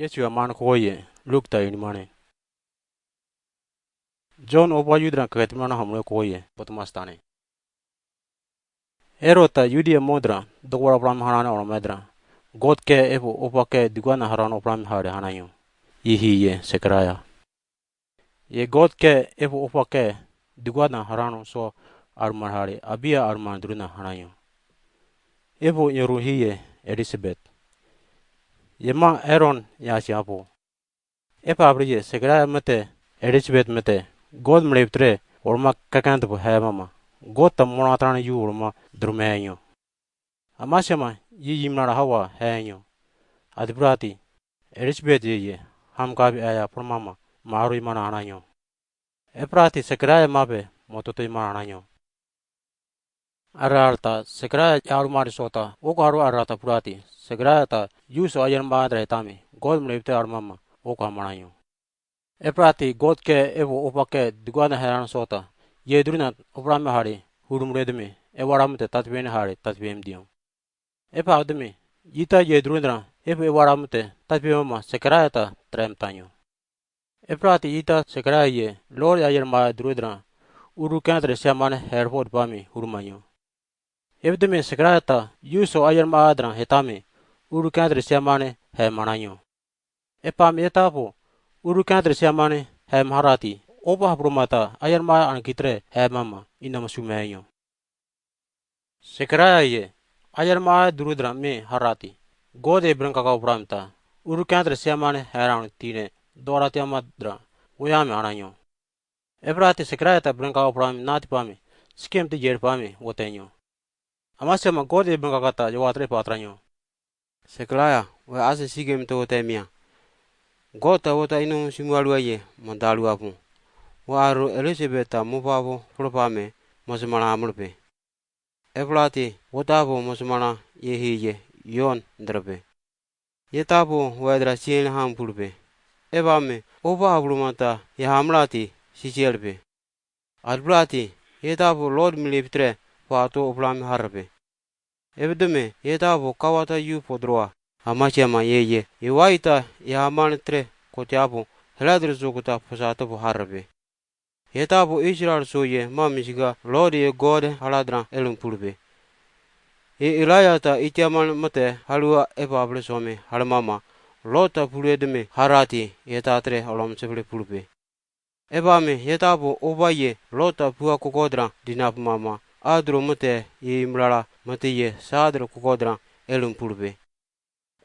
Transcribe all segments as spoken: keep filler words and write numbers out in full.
Yesu a mane kokoye, Luk ta ini mane. Jon opa Yudra kageti mane hamle kokoye, Patmos tane. Erod ta Yudia modra, dogwara pram hanane oro medra. God ke epo opa ke dugana harano pram hare hanayo. Ihi ye Sekaraia. Ye God ke epo opa ke dugana harano so arman hare, Abia arman druna hanayo. Epo nyoru hi ye Elisabet. Ye ma Eron ya siapo. Epa abriye Sekaraia mete, Elisabet mete, God mleptre, orma kakanto po hemama. God ta mona trana yu orma drumenyo. Amasiama, yi yimnara hawa henyo. Adbrati, Elisabet ye ye, ham kabi aya pramama, maru imana ananyo. Eprati Sekaraia mape, mototo imana ananyo. Ararta, Sekaraia yaru mari sota, oku haru ararta purati, Sekaraia ta, yuso ayan madra hetami, God mlepte armama, oku hamananyo. Eprati, God ke epo opa ke, dugana heran sota, ye druna, oprame hari, huru muredemi, ewaramute tatbene hari, tatbem diyo. Epa ademi, yita ye druna, epo ewaramute, tatbemama, Sekaraia ta, trem tanyo. Eprati yita Sekaraia ye, Lord ayan ma drudra, uru kantre siamane herfod pami hurumanyo. Ebdemi Sekaraia ta, yuso ayan ma adra hetami, uru kantre siamane hemananyo. Epami etapo, uru kantre siamane hemaharati, opa haprumata, ayan ma ankitre hemama, inama sumenyo. Sekaraia ye, ayan ma drudra me harati. God e brengkaka upramta. Uru kantre siamane heran tine, dorati amadra, woyame ananyo. Eprati Sekaraia ta brengkaka upram nati pami, sikem te yer pami, wotenyo. Amasiama God e brengkaka ta yowatre patranyo. Sekaraia, we ase sikem te wotemia. God ta wota inu simualu aye, mo dalu apu. We aru Elisabet ta mupapu, pulopame, mo semala amulpe. Eprati, wotapu mo semala ye hi ye, Yon drape. Yetapu wedra sien ham pulpe. Epame, opa haprumata, ye hamlati, sisielpe. Adbrati, yetapu Lord mleptre, fato oprame harpe. Ebdeme, yetapu kawata yu podroa. Amasiama ye ye, ye waita, ye hamane tre, kotiapu, heladre sokuta posata po harpe. Yetapu Israel so ye, ma misiga, Lord ye God haladra elum pulpe. Ye Elaia ta itiaman mate, halua epa ple some, halamama, Lord ta pulue deme, harati, yetatre, olom seple pulpe. Epame, yetapu opa ye, Lord ta pua kokodra, dinapmama, adro mate, ye imlala, mate ye, sadra kokodra, elum pulpe.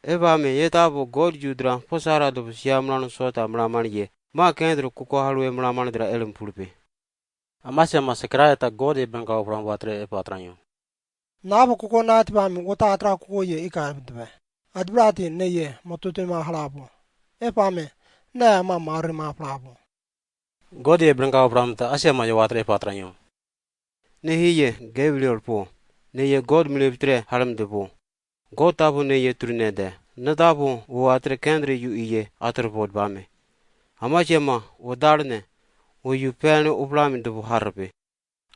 Epame, yetapu God yudra, posara dopo siamlan sota mlaman ye, ma kendro koko halue mlaman dra elum pulpe. Amasiama Sekaraia ta God e brengkaka upram watre epatranyo. Napu koko nati pami wota atra koko ye ika ebdebe. Adbrati ne ye, motute ma halapu. Epame, ne ama mari ma plapu. God e brengkaka upramta asiama yowatre epatranyo. Ne hi ye, Gabriel po. Ne ye God mleptre halam depo. God tapu ne ye trunede. Ne tapu, wo atre kendre yu iye, atre pod pame. Amasiama, wo darne, wo yu pene uplami depo harpe.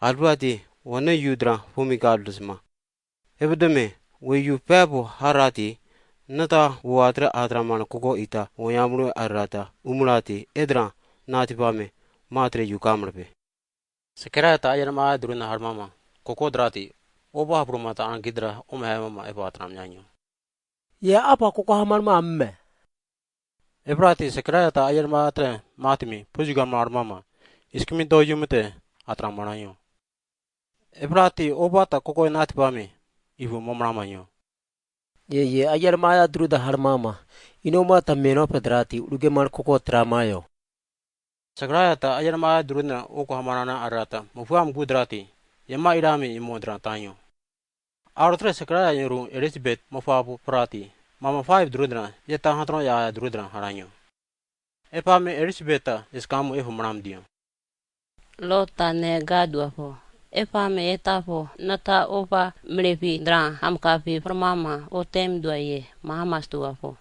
Adbrati, wo ne yudra, pumi gadlesma. Ebdeme, we yu pepo harati, nata wo atre atraman koko ita, wo yamru arata, umlati, edra, nati pame, matre yu kamrpe. Sekaraia ta ayan ma druna harmama, koko drati, opa haprumata angidra, ome hemama epa atram nyanyo. Ye apa koko hamarma amme. Eprati Sekaraia ta ayan ma atre, matimi, pujigan ma harmama, iskimi do yumete, atram mananyo. Eprati opa ta koko nati pami, ipu momramanyo. Ye, ye, ayan ma druda harmama, inoma ta meno pedrati, uruge man koko tramayo. Sekaraia ta ayan ma drudna oko hamarana arata, mo fuam gudrati, ye ma irami imo dratanyo. Arotre Sekaraia yeru Elisabet mo fapu prati, mama faiv drudna, ye ta hatron ya drudna haranyo. Epame Elisabet ta, eskamu efu manam dio. Lota ne gadu apo. Epame etapo, nata opa mlepi dra hamkapi pramama o tem dua ye, mahamas tu apo.